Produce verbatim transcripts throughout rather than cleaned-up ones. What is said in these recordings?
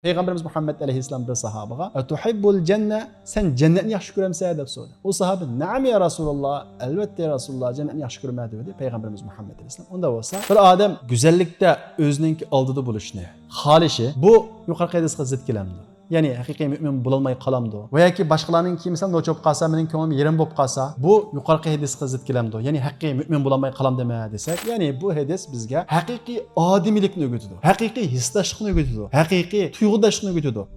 پەيغەمبىرىمىز مۇھەممەد ئەلەيھىسسالام بىر ساھابىغا، «ئەتۇھىببۇل جەننە، سەن جەننەتنى ياخشى كۆرەمسەن؟» دەپ سورىدى. ئۇ ساھابە، «نەئەم يا رەسۇلاللا، ئەلۋەتتە يا رەسۇلاللا، جەننەتنى ياخشى كۆرىمەن» دېدى. پەيغەمبىرىمىز مۇھەممەد ئەلەيھىسسالام، ئۇندا بولسا، بىر ئادەم گۈزەللىكتە ئۆزىنىڭكى ئالدىدا بولۇشنى خالىشى، بۇ يۇقىرىقى ھەدىسقا زىت كېلەمدۇ؟ يەنى ھەقىقىي مۆمىن بولالماي قالامدۇ؟ ۋە ياكى باشقىلارنىڭ كىيىمى سەل نوچە بولۇپ قالسا، مېنىڭ كۆڭلۈم يېرىم بولۇپ قالسا، بۇ يۇقىرىقى ھەدىسقا زىت كېلەمدۇ؟ يەنى ھەقىقىي مۆمىن بولالماي قالامدىمەن دېسەك، يەنى بۇ ھەدىس بىزگە ھەقىقىي ئادىمىيلىكنى ئۆگىتىدۇ، ھەقىقىي ھېسداشلىقنى ئۆگىتىدۇ، ھەقىقىي تۇيغۇداشلىقنى ئۆگىتىدۇ.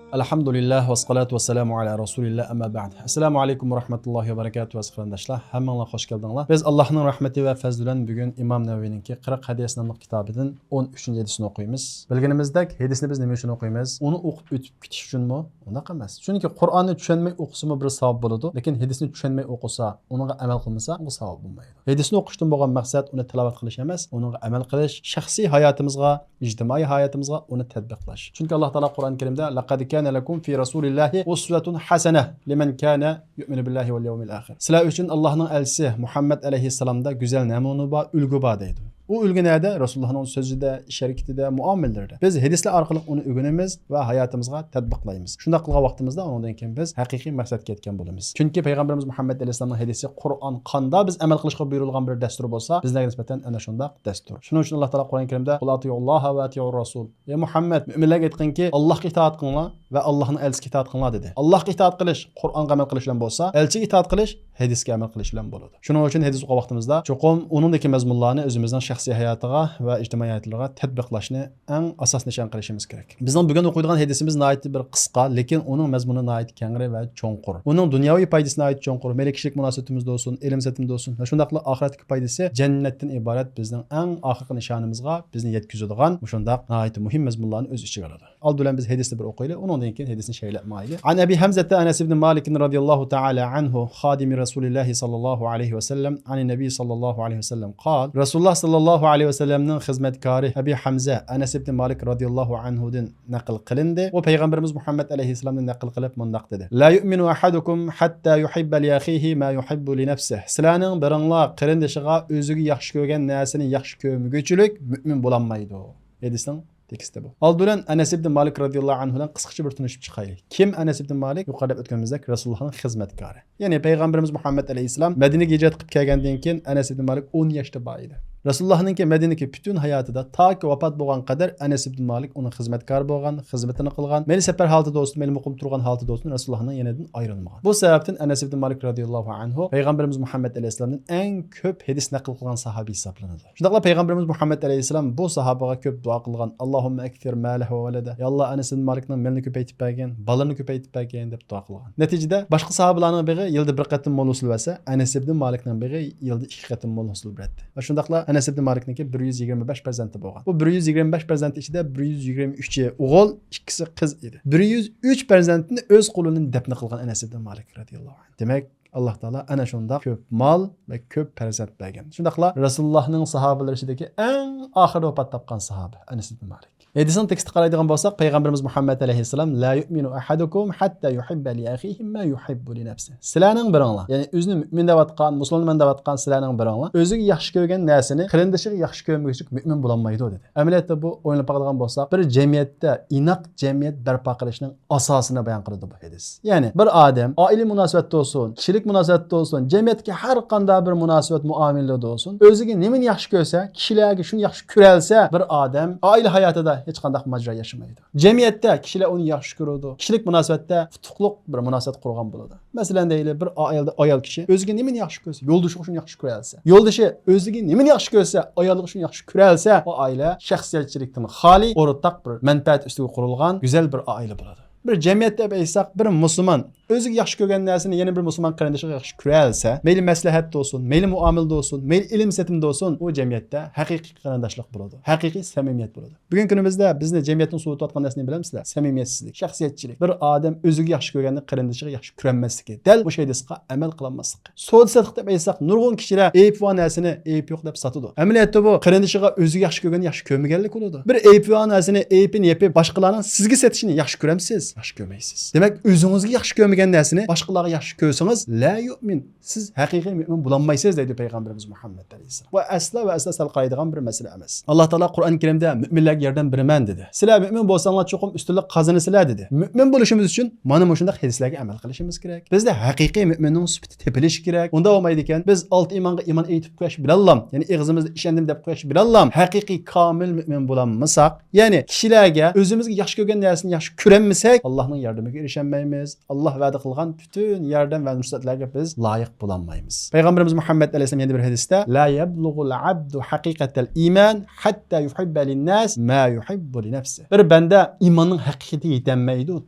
ئەلھەمدۇلىللاھ ۋەسسالاتۇ ۋەسسالامۇ ئەلا رەسۇلىللاھ، ئەمما بەئد. ئەسسالامۇ ئەلەيكۇم ۋەرەھمەتۇللاھى ۋەبەرەكاتۇھ، ئەزىز قېرىنداشلار. ھەممىڭلار خوش كەلدىڭلار. بىز ئاللاھنىڭ رەھمىتى ۋە پەزلى بىلەن بۈگۈن ئىمام نەۋەۋىنىڭكى قىرىق ھەدىس ناملىق كىتابىدىن ئون ئۈچىنچى ھەدىسنى ئوقۇيمىز. بىلگىنىمىزدەك، ھەدىسنى بىز نېمە ئۈچۈن ئوقۇيمىز؟ ئۇنى ئوقۇپ ئۆتۈپ كېتىش ئۈچۈنمۇ؟ ئۇنداق ئەمەس. چۈنكى قۇرئاننى چۈشەنمەي ئوقۇسىمۇ بىر ساۋاب بولىدۇ، لېكىن ھەدىسنى چۈشەنمەي ئوقۇسا، ئۇنىڭغا ئەمەل قىلمىسا، ئۇنىڭغا ساۋاب بولمايدۇ. ھەدىسنى ئوقۇشتىن بولغان مەقسەت ئۇنى تىلاۋەت قىلىش ئەمەس، ئۇنىڭغا ئەمەل قىلىش، شەخسىي ھاياتىمىزغا، ئىجتىمائىي ھاياتىمىزغا ئۇنى تەتبىقلاش. چۈنكى ئاللاھ تائالا قۇرئان كەرىمدە، «لەقەد كانە لەكۇم فى رەسۇلىللاھى ئۇسۋەتۇن ھەسەنە لىمەن كانە يۇئمىنۇ بىللاھى ۋەل يەۋمىل ئاخىر.» سىلەر ئۈچۈن ئاللاھنىڭ ئەلچىسى مۇھەممەد ئەلەيھىسسالامدا گۈزەل نەمۇنە بار، ئۈلگە بار دەيدۇ. ئۇ ئۈلگە نەدە؟ رەسۇلۇللاھنىڭ سۆزىدە، ئىش ھەرىكىتىدە، مۇئامىلىلىرىدە. بىز ھەدىسلەر ئارقىلىق ئۇنى ئۆگىنىمىز ۋە ھاياتىمىزغا تەتبىقلايمىز. شۇنداق قىلغان ۋاقتىمىزدا ئۇنىڭدىن كېيىن بىز ھەقىقىي مەقسەتكە يەتكەن بولىمىز. چۈنكى پەيغەمبىرىمىز مۇھەممەد ئەلەيھىسسالامنىڭ ھەدىسى قۇرئان قاندا بىز ئەمەل قىلىشقا بۇيرۇلغان بىر دەستۇر بولسا، بىزلەرگە نىسبەتەن ئەنە شۇنداق دەستۇر. شۇنىڭ ئۈچۈن ئاللاھ تائالا قۇرئان كەرىمدە، «قۇل ئەتىئۇللاھە ۋە ئەتىئۇر رەسۇل.» ئەي مۇھەممەد، مۆمىنلەرگە ئېيتقىنكى، ئاللاھقا ئىتائەت قىلىڭلار ۋە ئاللاھنىڭ ئەلچىسىگە ئىتائەت قىلىڭلار دېدى. ئاللاھقا ئىتائەت قىلىش قۇرئانغا ئەمەل قىلىش بىلەن بولسا، ئەلچىگە ئىتائەت قىلىش ھەدىسكە ئەمەل قىلىش بىلەن بولىدۇ. شۇنىڭ ئۈچۈن ھەدىس ئوقۇغان ۋاقتىمىزدا چوقۇم ئۇنىڭدىكى مەزمۇنلارنى ئۆزىمىزنىڭ شەخسىي ھاياتىغا ۋە ئىجتىمائىي ھاياتلىرىغا تەتبىقلاشنى ئەڭ ئاساس نىشان قىلىشىمىز كېرەك. بىزنىڭ بۈگۈن ئوقۇيدىغان ھەدىسىمىز ناھايىتى بىر قىسقا، لېكىن ئۇنىڭ مەزمۇنى ناھايىتى كەڭرى ۋە چوڭقۇر. ئۇنىڭ دۇنياۋى پايدىسى ناھايىتى چوڭقۇر. مەيلى كىشىلىك مۇناسىۋىتىمىزدە بولسۇن، ئىلىم سەپىمىزدە بولسۇن ۋە شۇنداقلا ئاخىرەتتىكى پايدىسى جەننەتتىن ئىبارەت بىزنىڭ ئەڭ ئاخىرقى نىشانىمىزغا بىزنى يەتكۈزىدىغان مۇشۇنداق ناھايىتى مۇھىم مەزمۇنلارنى ئۆز ئىچىگە ئالىدۇ. ئالدى بىلەن بىز ھەدىسنى بىر ئوقۇيلى، ئۇنىڭدىن كېيىن ھەدىسنى شەرھلەپ ماڭايلى. عن أبي حمزة أنس بن مالك رضي الله تعالى عنه خادم رسول الله صلى الله عليه وسلم عن النبي صلى الله عليه وسلم قال، رەسۇلۇللاھ ساللاللاھۇ ئەلەيھى ۋەسەللەمنىڭ خىزمەتكارى ئەبى ھەمزە ئەنەس ئىبنى مالىك رازىياللاھۇ ئەنھۇدىن نەقىل قىلىندى. ئۇ پەيغەمبىرىمىز مۇھەممەد ئەلەيھىسسالامدىن نەقىل قىلىپ مۇنداق دېدى: لا يؤمن أحدكم حتى يحب لأخيه ما يحب لنفسه. سىلەرنىڭ بىرىڭلار قېرىندىشىغا ئۆزىگە ياخشى كۆرگەن نەرسىنى ياخشى كۆرمىگۈچىلىك مۆمىن بولالمايدۇ. ھەدىسنىڭ تېكىستى بۇ. ئالدى بىلەن ئەنەس ئىبنى مالىك رازىياللاھۇ ئەنھۇ بىلەن قىسقىچە بىر تونۇشۇپ چىقايلى. كىم ئەنەس ئىبنى مالىك؟ يۇقىرىدا دەپ ئۆتكىنىمىزدەك، رەسۇلۇللاھنىڭ خىزمەتكارى. يەنى پەيغەمبىرىمىز مۇھەممەد ئەلەيھىسسالام مەدىنىگە ھىجرەت قىلىپ كەلگەندىن كېيىن ئەنەس ئىبنى مالىك ئون ياشتا بار ئىدى. رەسۇلۇللاھنىڭكى مەدىنىدىكى پۈتۈن ھاياتىدا تاكى ۋاپات بولغان قەدەر ئەنەس ئىبنى مالىك ئۇنىڭ خىزمەتكارى بولغان، خىزمىتىنى قىلغان، مەيلى سەپەر ھالىتىدە بولسۇن، مەيلى مۇقىم تۇرغان ھالىتىدە بولسۇن، رەسۇلۇللاھنىڭ يېنىدىن ئايرىلمىغان. بۇ سەۋەبتىن ئەنەس ئىبنى مالىك رازىياللاھۇ ئەنھۇ پەيغەمبىرىمىز مۇھەممەد ئەلەيھىسسالامدىن ئەڭ كۆپ ھەدىس نەقىل قىلغان ساھابى ھېسابلىنىدۇ. شۇنداقلا پەيغەمبىرىمىز مۇھەممەد ئەلەيھىسسالام بۇ ساھابىغا كۆپ دۇئا قىلغان، «ئاللاھۇممە ئەكسىر مالەھۇ ۋە ۋەلەدەھ.» يا ئاللا، ئەنەس ئىبنى مالىكنىڭ مېلىنى كۆپەيتىپ بەرگىن، بالىنى كۆپەيتىپ بەرگىن، دەپ دۇئا قىلغان. نەتىجىدە، باشقا ساھابىلارنىڭ بېغى يىلدا بىر قېتىم مول ھوسۇل بەرسە، ئەنەس ئىبنى مالىكنىڭ بېغى يىلدا ئىككى قېتىم مول ھوسۇل بېرەتتى. ۋە شۇنداقلا ئەنەس ئىبنى مالىكنىڭكى بىر يۈز يىگىرمە بەش پەرزەنتى بولغان. بۇ بىر يۈز يىگىرمە بەش پەرزەنتى ئىچىدە بىر يۈز يىگىرمە ئۈچى ئوغۇل، ئىككىسى قىز ئىدى. بىر يۈز ئۈچ پەرزەنتنى ئۆز قولى بىلەن دەپنە قىلغان ئەنەس ئىبنى مالىك رازىياللاھۇ ئەنھۇ. دېمەك، ئاللاھ تائالا ئەنە شۇنداق كۆپ مال ۋە كۆپ پەرزەنت بەرگەن. شۇنداقلا رەسۇلۇللاھنىڭ ساھابىلىرى ئىچىدىكى ئەڭ ئاخىرىدا ۋاپات تاپقان ساھابە ئەنەس ئىبنى مالىك. ھەدىسنىڭ تېكىستىگە قارايدىغان بولساق، پەيغەمبىرىمىز مۇھەممەد ئەلەيھىسسالام، لا يؤمن أحدكم حتى يحب لأخيه ما يحب لنفسه. سىلەرنىڭ بىرىڭلار، يەنى ئۆزىنى مۆمىن دەۋاتقان، مۇسۇلمانمەن دەۋاتقان سىلەرنىڭ بىرىڭلار ئۆزىگە ياخشى كۆرگەن نەرسىنى قېرىندىشىغا ياخشى كۆرمىگۈچىلىك مۆمىن بولالمايدۇ، دېدى. ئەمەلىيەتتە بۇ ئويلىنىپ باقىدىغان بولساق، بىر جەمئىيەتتە ئىناق جەمئىيەت بەرپا قىلىشنىڭ ئاساسىنى بايان قىلىدۇ بۇ ھەدىس. يەنى بىر ئادەم ئائىلە مۇناسىۋەتتە بولسۇن، كىشىلىك مۇناسىۋەتتە بولسۇن، جەمئىيەتتىكى ھەر قانداق بىر مۇناسىۋەت مۇئامىلىدە بولسۇن، ئۆزىگە نېمىنى ياخشى كۆرسە، كىشىلەرگە شۇنى ياخشى كۆرەلسە، بىر ئادەم ئائىلە ھاياتىدا ھېچقانداق ماجىرا ياشىمايدۇ. جەمئىيەتتە كىشىلەر ئۇنى ياخشى كۆرىدۇ. كىشىلىك مۇناسىۋەتتە ئۇتۇقلۇق بىر مۇناسىۋەت قۇرغان بولىدۇ. مەسىلەن دەيلى، بىر ئائىلىدە ئايال كىشى ئۆزىگە نېمىنى ياخشى كۆرسە، يولدىشىغا شۇنى ياخشى كۆرەلسە، يولدىشى ئۆزىگە نېمىنى ياخشى كۆرسە، ئايالىغا شۇنى ياخشى كۆرەلسە، ئۇ ئائىلە شەخسىيەتچىلىكتىن خالىي، ئورتاق بىر مەنپەئەت ئۈستىگە قۇرۇلغان گۈزەل بىر ئائىلە بولىدۇ. بىر جەمئىيەتتە دەپ ئېيتساق، بىر مۇسۇلمان ئۆزىگە ياخشى كۆرگەن نەرسىنى يەنە بىر مۇسۇلمان قېرىندىشىغا ياخشى كۆرەلسە، مەيلى مەسلىھەتتە بولسۇن، مەيلى مۇئامىلىدە بولسۇن، مەيلى ئىلىم سېتىمدا بولسۇن، ئۇ جەمئىيەتتە ھەقىقىي قېرىنداشلىق بولىدۇ، ھەقىقىي سەمىمىيەت بولىدۇ. بۈگۈنكى كۈنىمىزدە بىزنى جەمئىيەتنىڭ سوۋۇتۇۋاتقان نەرسىنى بىلەمسىلەر؟ سەمىمىيەتسىزلىك، شەخسىيەتچىلىك، بىر ئادەم ئۆزىگە ياخشى كۆرگەننى قېرىندىشىغا ياخشى كۆرەلمەسلىكى، دەل مۇشۇ ھەدىسقا ئەمەل قىلالماسلىقى. سودا سېتىق دەپ ئېيتساق، نۇرغۇن كىشىلەر ئەيىبى بار نەرسىنى ئەيىبى يوق دەپ ساتىدۇ. ئەمەلىيەتتە بۇ قېرىندىشىغا ئۆزىگە ياخشى كۆرگەننى ياخشى كۆرمىگەنلىك بولىدۇ. بىر ئەيىبى بار نەرسىنى ئەيىبىنى يېپىپ، باشقىلارنىڭ سىزگە سېتىشىنى ياخشى كۆرەمسىز؟ ياخشى كۆرمەيسىز. دېمەك، ئۆزىڭىزگە ياخشى كۆرمەي كۆرگەن نەرسىنى باشقىلارغا ياخشى كۆرسىڭىز، لا يؤمن، سىز ھەقىقىي مۆمىن بولالمايسىز دەيدۇ پەيغەمبىرىمىز مۇھەممەد ئەلەيھىسسالام. بۇ ئەسلا ۋە ئەسلا سەل قارايدىغان بىر مەسىلە ئەمەس. ئاللا تائالا قۇرئان كەرىمدە مۆمىنلەرگە ياردەم بېرىمەن دېدى. سىلەر مۆمىن بولساڭلار چوقۇم ئۈستۈنلۈك قازىنىسىلەر دېدى. مۆمىن بولۇشىمىز ئۈچۈن مانا مۇشۇنداق ھەدىسلەرگە ئەمەل قىلىشىمىز كېرەك. بىزدە ھەقىقىي مۆمىننىڭ سۈپىتى تېپىلىشى كېرەك. ئۇنداق بولمايدىكەن، بىز ئالتە ئىمانغا ئىمان ئېيتىپ قويۇش بىلەنلا، يەنى ئېغىزىمىزدا ئىشەندىم دەپ قويۇش بىلەنلا ھەقىقىي كامىل مۆمىن بولالمىساق، يەنى كىشىلەرگە ئۆزىمىزگە ياخشى كۆرگەن نەرسىنى ياخشى كۆرەلمىسەك، ئاللانىڭ ياردىمىگە ئېرىشەلمەيمىز. ئاللا ۋەدە قىلغان پۈتۈن ياردەم ۋە نۇسرەتلەرگە بىز لايىق بولالمايمىز. پەيغەمبىرىمىز مۇھەممەد ئەلەيھىسسالام يەنە بىر ھەدىستە، لا يەبلۇغۇل ئەبدۇ ھەقىقەتەل ئىمان ھەتتا يۇھىببە لىنناس ما يۇھىببۇ لىنەفسى. بىر بەندە ئىماننىڭ ھەقىقىتىگە يېتەلمەيدۇ،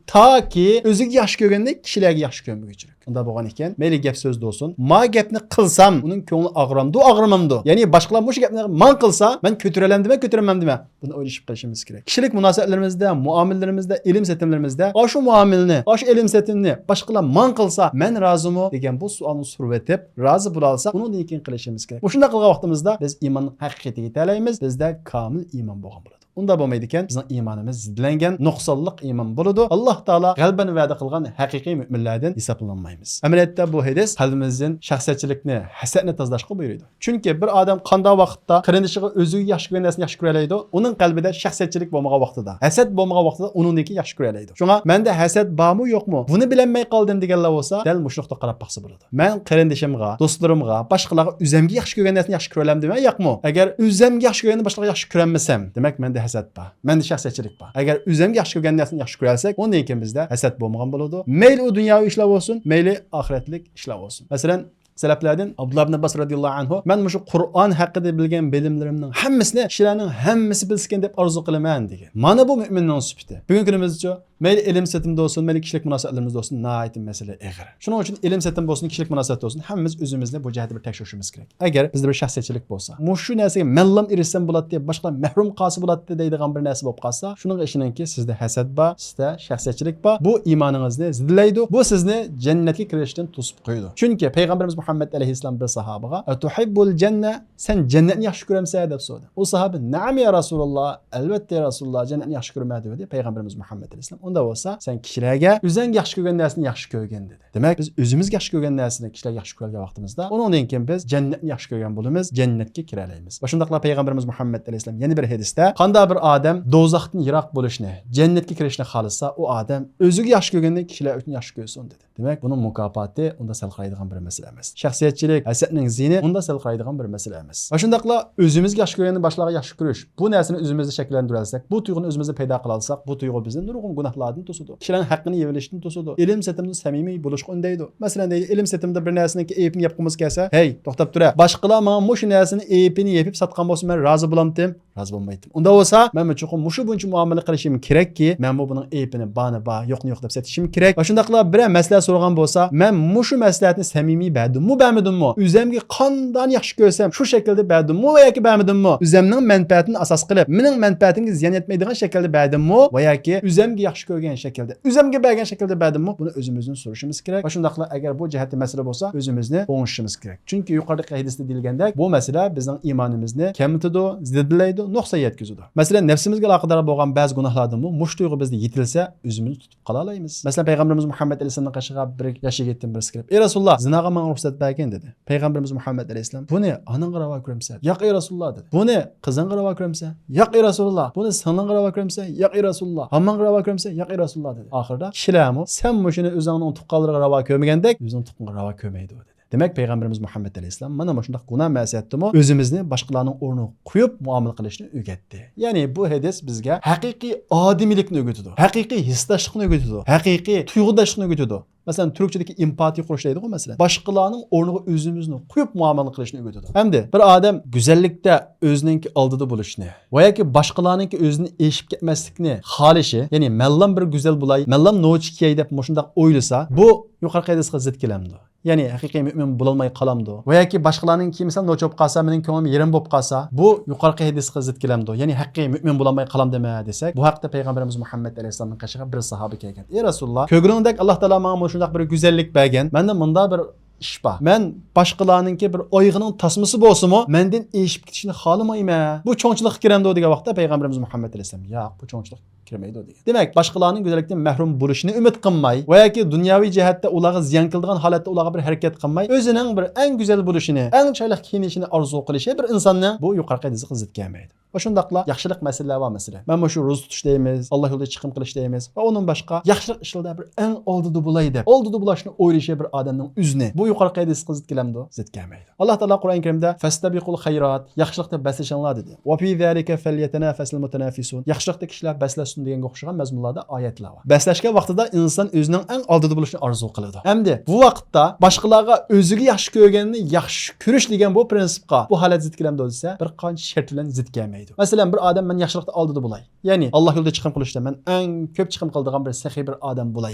تاكى ئۆزىگە ياخشى كۆرگەندەك كىشىلەرگە ياخشى كۆرمىگۈچە. ئۇنداق بولغان ئىكەن، مەيلى گەپ سۆز بولسۇن، ما گەپنى قىلسام، ئۇنىڭ كۆڭلى ئاغرامدۇ، ئاغرىمامدۇ؟ يەنى باشقىلار مۇشۇ گەپنى ماڭا قىلسا، مەن كۆتۈرەلەمدىمەن، كۆتۈرەلمەمدىمەن؟ بۇنى ئويلىشىپ قېلىشىمىز كېرەك. كىشىلىك مۇناسىۋەتلىرىمىزدە، مۇئامىلىلىرىمىزدە، ئېلىم سېتىملىرىمىزدە ئاشۇ مۇئامىلىنى، ئاشۇ ئېلىم سېتىمنى باشقىلار ماڭا قىلسا، مەن رازىمۇ دېگەن بۇ سوئالنى سورىۋېتىپ، رازى بولالىساق، ئۇنىڭدىن كېيىن قىلىشىمىز كېرەك. مۇشۇنداق قىلغان ۋاقتىمىزدا بىز ئىماننىڭ ھەقىقىتىگە يېتەلەيمىز، بىزدە كامىل ئىمان بولغان بولىدۇ. ئۇنداق بولمايدىكەن، بىزنىڭ ئىمانىمىز زىدلەنگەن، نۇقسانلىق ئىمان بولىدۇ. ئاللا تائالا غەلىبىنى ۋەدە قىلغان ھەقىقىي مۆمىنلەردىن ھېسابلانالمايمىز. ئەمەلىيەتتە بۇ ھەدىس قەلبىمىزدىن شەخسىيەتچىلىكنى، ھەسەتنى تازىلاشقا بۇيرۇيدۇ. چۈنكى بىر ئادەم قانداق ۋاقىتتا قېرىندىشىغا ئۆزىگە ياخشى كۆرگەن نەرسىنى ياخشى كۆرەلەيدۇ، ئۇنىڭ قەلبىدە شەخسىيەتچىلىك بولمىغان ۋاقتىدا، ھەسەت بولمىغان ۋاقتىدا ئۇنىڭدىكى ياخشى كۆرەلەيدۇ. شۇڭا مەندە ھەسەت بارمۇ يوقمۇ، بۇنى بىلەلمەي قالدىم دېگەنلەر بولسا، دەل مۇشۇ نۇقتىغا قاراپ باقسا بولىدۇ. مەن قېرىندىشىمغا، دوستلىرىمغا، باشقىلارغا ئۆزۈمگە ياخشى كۆرگەن نەرسىنى ياخشى كۆرەلەمدىمەن ياقمۇ؟ ئەگەر ئۆزۈمگە ياخشى كۆرگەننى باشقىلارغا ياخشى كۆرەلمىسەم، دېمەك، مەندە ھەسەت بار، مەندە شەخسىيەتچىلىك بار. ئەگەر ئۆزۈمگە ياخشى كۆرگەن نەرسىنى ياخشى كۆرەلسەك، ئۇندىن كېيىن بىزدە ھەسەت بولمىغان بولىدۇ. مەيلى ئۇ دۇنياۋى ئىشلار بولسۇن، مەيلى ئاخىرەتلىك ئىشلار بولسۇن. مەسىلەن، سەلەپلەردىن ئابدۇللا ئىبن ئابباس رەزىياللاھۇ ئەنھۇ، مەن مۇشۇ قۇرئان ھەققىدە بىلگەن بىلىملىرىمنىڭ ھەممىسىنى كىشىلەرنىڭ ھەممىسى بىلسىكەن دەپ ئارزۇ قىلىمەن، دېگەن. مانا بۇ مۆمىننىڭ سۈپىتى. بۈگۈنكى كۈنىمىزدىچۇ؟ مەيلى ئىلىم سېتىمدا بولسۇن، مەيلى كىشىلىك مۇناسىۋەتلىرىمىزدە بولسۇن، ناھايىتى مەسىلە ئېغىر. شۇنىڭ ئۈچۈن ئىلىم سېتىم بولسۇن، كىشىلىك مۇناسىۋەت بولسۇن، ھەممىمىز ئۆزىمىزنى بۇ جەھەتتە بىر تەكشۈرۈشىمىز كېرەك. ئەگەر بىزدە بىر شەخسىيەتچىلىك بولسا، مۇشۇ نەرسىگە مەنلام ئېرىشسەم بولاتتى، باشقىلار مەھرۇم قالسا بولاتتى دەيدىغان بىر نەرسە بولۇپ قالسا، شۇنىڭغا ئىشىنىڭكى، سىزدە ھەسەت بار، سىزدە شەخسىيەتچىلىك بار. بۇ ئىمانىڭىزنى زىدلەيدۇ، بۇ سىزنى جەننەتكە كىرىشتىن توسۇپ قويىدۇ. چۈنكى پەيغەمبىرىمىز مۇھەممەد ئەلەيھىسسالام بىر ساھابىغا، ئەتۇھىببۇل جەننە، سەن جەننەتنى ياخشى كۆرەمسەن؟ دەپ سورىدى. ئۇ ساھابە، نەئەم يا رەسۇلاللا، ئەلۋەتتە يا رەسۇلاللا، جەننەتنى ياخشى كۆرىمەن، دېدى پەيغەمبىرىمىز مۇھەممەد ئەلەيھىسسالام. ئۇنداق بولسا، سەن كىشىلەرگە ئۆزۈڭگە ياخشى كۆرگەن نەرسىنى ياخشى كۆرگىن، دېدى. دېمەك، بىز ئۆزىمىز ياخشى كۆرگەن نەرسىنى كىشىلەرگە ياخشى كۆرگەن ۋاقتىمىزدا، ئۇنىڭدىن كېيىن بىز جەننەتنى ياخشى كۆرگەن بولىمىز، جەننەتكە كىرەلەيمىز. ۋە شۇنداقلا پەيغەمبىرىمىز مۇھەممەد ئەلەيھىسسالام يەنە بىر ھەدىستە، قانداق بىر ئادەم دوزاختىن يىراق بولۇشنى، جەننەتكە كىرىشنى خالىسا، ئۇ ئادەم ئۆزىگە ياخشى كۆرگەننى كىشىلەر ئۈچۈن ياخشى كۆرسۇن، دېدى. دېمەك، بۇنىڭ مۇكاپاتى ئۇنداق سەل قارايدىغان بىر مەسىلە ئەمەس. شەخسىيەتچىلىك، ھەسەتنىڭ زىيىنى ئۇنداق سەل قارايدىغان بىر مەسىلە ئەمەس. ۋە شۇنداقلا ئۆزىمىزگە ياخشى كۆرگەننى باشقىلارغا ياخشى كۆرۈش، بۇ نەرسىنى ئۆزىمىزدە شەكىللەندۈرەلىسەك، بۇ تۇيغۇنى ئۆزىمىزدە پەيدا قىلالىساق، بۇ تۇيغۇ بىزنى نۇرغۇن گۇناھلاردىن توسىدۇ. كىشىلەرنىڭ ھەققىنى يېۋېلىشتىن توسىدۇ. ئىلىم سېتىمدا سەمىمىي بولۇشقا ئۈندەيدۇ. مەسىلەن، دەيلى، ئىلىم سېتىمدا بىر نەرسىنىڭكى ئېيىبىنى يەپ قويمىسا كەلسە، ھەي، توختاپ تۇرە، باشقىلار ماڭا مۇشۇ نەرسىنى ئېيىبىنى يېپىپ ساتقان بولسا، مەن رازى بولامتىم؟ رازى بولمايتتىم. ئۇنداق بولسا، مەنمۇ چوقۇم مۇشۇ بويىچە مۇئامىلە قىلىشىم كېرەككى، مەنمۇ بۇنىڭ ئېيىبىنى بارنى بار، يوقنى يوق دەپ سېتىشىم كېرەك. ۋە شۇنداقلا بىرەر مەسلىھەت سورىغان بولسا، مەن مۇشۇ مەسلىھەتنى سەمىمىي بەردىممۇ، بەرمىدىممۇ؟ ئۆزۈمگە قانداقنى ياخشى كۆرسەم، شۇ شەكىلدە بەردىممۇ ۋە ياكى بەرمىدىممۇ؟ ئۆزۈمنىڭ مەنپەئەتىنى ئاساس قىلىپ، مېنىڭ مەنپەئەتىمگە زىيان يەتمەيدىغان شەكىلدە بەردىممۇ ۋە ياكى ئۆزۈمگە ياخشى كۆرگەن شەكىلدە، ئۆزۈمگە بەرگەن شەكىلدە بەردىممۇ؟ بۇنى ئۆزىمىزدىن سورىشىمىز كېرەك. ۋە شۇنداقلا ئەگەر بۇ جەھەتتە مەسىلە بولسا، ئۆزىمىزنى ئوڭشىشىمىز كېرەك. چۈنكى يۇقىرىقى ھەدىستە دېيىلگەندەك، بۇ مەسىلە بىزنىڭ ئىمانىمىزنى كەمىتىدۇ، زېدىلەيدۇ، نۇقسان يەتكۈزىدۇ. مەسىلەن، نەپسىمىزگە ئالاقىدار بولغان بەزى گۇناھلاردىنمۇ مۇشۇ تۇيغۇ بىزنى يېتىلسە، ئۆزىمىزنى تۇتۇپ قالالايمىز. مەسىلەن، پەيغەمبىرىمىز مۇھەممەد ئەلەيھىسسالامنىڭ قېشىغا بىر ياش يىگىتتىن بىرسى كېلىپ، ئەي رەسۇلاللا، زىناغا ماڭا رۇخسەت بەرگىن، دېدى. پەيغەمبىرىمىز مۇھەممەد ئەلەيھىسسالام، بۇنى ئاناڭغا راۋا كۆرەمسەن؟ ياق، ئەي رەسۇلاللا، دېدى. بۇنى قىزىڭغا راۋا كۆرەمسەن؟ ياق، ئەي رەسۇلاللا. بۇنى سىڭلىڭغا راۋا كۆرەمسەن؟ ياق، ئەي رەسۇلاللا. ھامماڭغا راۋا كۆرەمسەن؟ ياق، ئەي رەسۇلاللا، دېدى. ئاخىرىدا كىشىلەرمۇ، سەن مۇشۇنى ئۆزۈڭنىڭ تۇغقانلىرىغا راۋا كۆرمىگەندەك، ئۆزىنىڭ تۇغقىنىغا راۋا كۆرمەيدۇ، دېدى. دېمەك، پەيغەمبىرىمىز مۇھەممەد ئەلەيھىسسالام مانا مۇشۇنداق گۇناھ مەسىيەتتىمۇ ئۆزىمىزنى باشقىلارنىڭ ئورنىغا قويۇپ مۇئامىلە قىلىشنى ئۆگەتتى. يەنى بۇ ھەدىس بىزگە ھەقىقىي ئادىمىيلىكنى ئۆگىتىدۇ، ھەقىقىي ھېسداشلىقنى ئۆگىتىدۇ، ھەقىقىي تۇيغۇداشلىقنى ئۆگىتىدۇ. مەسىلەن، تۈركچىدىكى ئېمپاتىيە قۇرۇش دەيدىغۇ، مەسىلەن. باشقىلارنىڭ ئورنىغا ئۆزىمىزنى قويۇپ مۇئامىلە قىلىشنى ئۆگىتىدۇ. ئەمدى بىر ئادەم گۈزەللىكتە ئۆزىنىڭكى ئالدىدا بولۇشنى ۋە ياكى باشقىلارنىڭكى ئۆزىنى ئېشىپ كەتمەسلىكنى خالىشى، يەنى مەنلام بىر گۈزەل بولاي، مەنلام نوچى كىيەي دەپ مۇشۇنداق ئويلىسا، بۇ يۇقىرىقى ھەدىسقا زىت كېلەمدۇ؟ يەنى ھەقىقىي مۆمىن بولالماي قالامدۇ؟ ۋە ياكى باشقىلارنىڭكى مەسىلەن نوچى بولۇپ قالسا، مېنىڭ كۆڭلۈم يېرىم بولۇپ قالسا، بۇ يۇقىرىقى ھەدىسقا زىت كېلەمدۇ؟ يەنى ھەقىقىي مۆمىن بولالماي قالامدىمەن دېسەك، بۇ ھەقتە پەيغەمبىرىمىز مۇھەممەد ئەلەيھىسسالامنىڭ قېشىغا بىر ساھابە كەلگەن. ئى رەسۇلاللا، كۆرگىنىڭدەك ئاللا تائالا ماڭا مۇشۇنداق بىر گۈزەللىك بەرگەن، مەندە مۇنداق بىر ئىش بار. مەن باشقىلارنىڭكى بىر ئايىغىنىڭ تاسمىسى بولسىمۇ، مەندىن ئېشىپ كېتىشىنى خالىمايمەن. بۇ چوڭچىلىققا كىرەمدۇ دېگەن ۋاقىتتا پەيغەمبىرىمىز مۇھەممەد ئەلەيھىسسالام، ياق، بۇ چوڭچىلىق كىرمەيدۇ دېگەن. دېمەك، باشقىلارنىڭ گۈزەللىكتىن مەھرۇم بولۇشىنى ئۈمىد قىلماي ۋە ياكى دۇنياۋى جەھەتتە ئۇلارغا زىيان كېلىدىغان ھالەتتە ئۇلارغا بىر ھەرىكەت قىلماي، ئۆزىنىڭ بىر ئەڭ گۈزەل بولۇشىنى، ئەڭ چىرايلىق كىيىنىشىنى ئارزۇ قىلىشى بىر ئىنساننىڭ بۇ يۇقىرىقى ھەدىسقا زىت كەلمەيدۇ. ۋە شۇنداقلا ياخشىلىق مەسىلىلەر بار، مەسىلەن، مەن مۇشۇ روزا تۇتۇش دەيمىز، ئاللا يولىدا چىقىم قىلىش دەيمىز ۋە ئۇنىڭ باشقا ياخشىلىق ئىشلىرىدا بىر ئەڭ ئالدىدا بولاي دەپ، ئالدىدا بولۇشنى ئويلىشى بىر ئادەمنىڭ ئۆزىنى بۇ يۇقىرىقى ھەدىسقا زىت كەلمىدۇ؟ زىت كەلمەيدۇ. ئاللا تائالا قۇرئان كەرىمدە، فەستەبىقۇل خەيرات، ياخشىلىقتا بەسلىشىڭلار دېدى. ۋە فى زالىكە فەليەتەنافەسىل مۇتەنافىسۇن، ياخشىلىقتا كىشىلەر بەسلەشسۇن دېگەنگە ئوخشىغان مەزمۇنلاردا ئايەتلەر بار. بەسلەشكەن ۋاقتىدا ئىنسان ئۆزىنىڭ ئەڭ ئالدىدا بولۇشنى ئارزۇ قىلىدۇ. ئەمدى بۇ ۋاقىتتا باشقىلارغا ئۆزىگە ياخشى كۆرگەننى ياخشى كۆرۈش دېگەن بۇ پرىنسىپقا، بۇ ھالەت زىت كېلەمدۇ دېسە، بىر قانچە شەرت بىلەن زىت كەلمەيدۇ. مەسىلەن، بىر ئادەم مەن ياخشىلىقتا ئالدىدا بولاي، يەنى ئاللا يولىدا چىقىم قىلىشتا مەن ئەڭ كۆپ چىقىم قىلىدىغان بىر سېخىي بىر ئادەم بولاي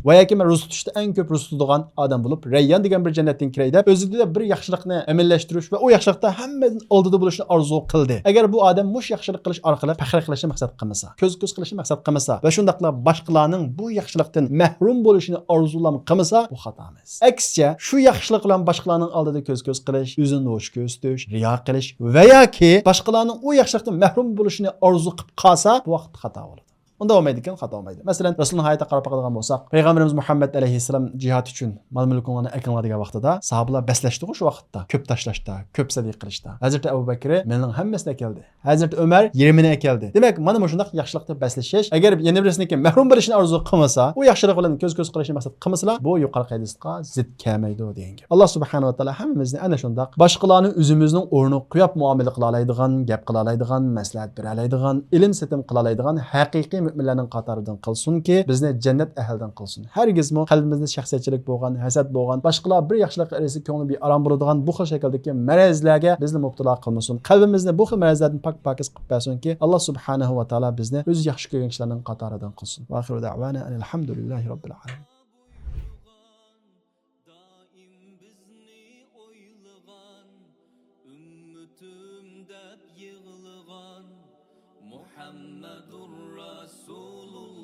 ۋە ياكى مەن روزا تۇتۇشتا ئەڭ كۆپ روزا تۇتىدىغان ئادەم بولۇپ، رەييان دېگەن بىر جەننەتتىن كىرەي دەپ، ئۆزىدە بىر ياخشىلىقنى ئەمەلىيلەشتۈرۈش ۋە ئۇ ياخشىلىقتا ھەممىدىن ئالدىدا بولۇشنى ئارزۇ قىلدى. ئەگەر بۇ ئادەم مۇشۇ ياخشىلىق قىلىش ئارقىلىق پەخىر قىلىشنى مەقسەت قىلمىسا، كۆز-كۆز قىلىشنى مەقسەت قىلمىسا ۋە شۇنداقلا باشقىلارنىڭ بۇ ياخشىلىقتىن مەھرۇم بولۇشىنى ئارزۇلام قىلمىسا، بۇ خاتا ئەمەس. ئەكسىچە، شۇ ياخشىلىق بىلەن باشقىلارنىڭ ئالدىدا كۆز-كۆز قىلىش، ئۆزىنى نوچى كۆرسىتىش، رىيا قىلىش ۋە ياكى باشقىلارنىڭ ئۇ ياخشىلىقتىن مەھرۇم بولۇشىنى ئارزۇ قىلىپ قالسا، بۇ ۋاقىتتا خاتا بولىدۇ. ئۇنداق بولمايدىكەن، خاتا بولمايدۇ. مەسىلەن، رەسۇلنىڭ ھاياتىغا قاراپ باقىدىغان بولساق، پەيغەمبىرىمىز مۇھەممەد ئەلەيھىسسالام جىھاد ئۈچۈن مال-مۈلكىڭلارنى ئەكىڭلار دېگەن ۋاقتىدا، ساھابىلار بەسلەشتىغۇ شۇ ۋاقىتتا، كۆپ تاشلاشتا، كۆپ سەدىقە قىلىشتا. ھەزرىتى ئەبۇ بەكرى مېلىنىڭ ھەممىسىنى ئەكەلدى. ھەزرىتى ئۆمەر يېرىمىنى ئەكەلدى. دېمەك، مانا مۇشۇنداق ياخشىلىقتا بەسلىشىش، ئەگەر يەنە بىرسىنىڭكى مەھرۇم بولۇشىنى ئارزۇ قىلمىسا، ئۇ ياخشىلىق بىلەن كۆز-كۆز قىلىشنى مەقسەت قىلمىسىلا، بۇ يۇقىرىقى ھەدىسقا زىت كەلمەيدۇ دېگەن گەپ. ئاللا سۇبھانەھۇ ۋە تائالا ھەممىمىزنى ئەنە شۇنداق باشقىلارنى ئۆزىمىزنىڭ ئورنىغا قويۇپ مۇئامىلە قىلالايدىغان، گەپ قىلالايدىغان، مەسلىھەت بېرەلەيدىغان، ئىلىم سېتىم قىلالايدىغان ھەقىقىي مۆمىنلەرنىڭ قاتارىدىن قىلسۇنكى، بىزنى جەننەت ئەھلىدىن قىلسۇن. ھەرگىزمۇ قەلبىمىزدە شەخسىيەتچىلىك بولغان، ھەسەت بولغان، باشقىلار بىر ياخشىلىققا ئېرىشسە كۆڭلى بىئارام بولىدىغان بۇ خىل شەكىلدىكى مەرەزلەرگە بىزنى مۇپتىلا قىلمىسۇن. قەلبىمىزنى بۇ خىل مەرەزلەردىن پاك-پاكىز قىلىپ بەرسۇنكى، ئاللا سۇبھانەھۇ ۋە تائالا بىزنى ئۆزى ياخشى كۆرگەن كىشىلەرنىڭ قاتارىدىن قىلسۇن. ۋە ئاخىرۇ دەئۋانا ئەنىل ھەمدۇلىللاھى رەببىل ئالەمىن. دائىم بىزنى ئويلىغان، ئۈممىتىم دەپ يىغلىغان، مۇھەممەدۇر رەسۇلۇللا.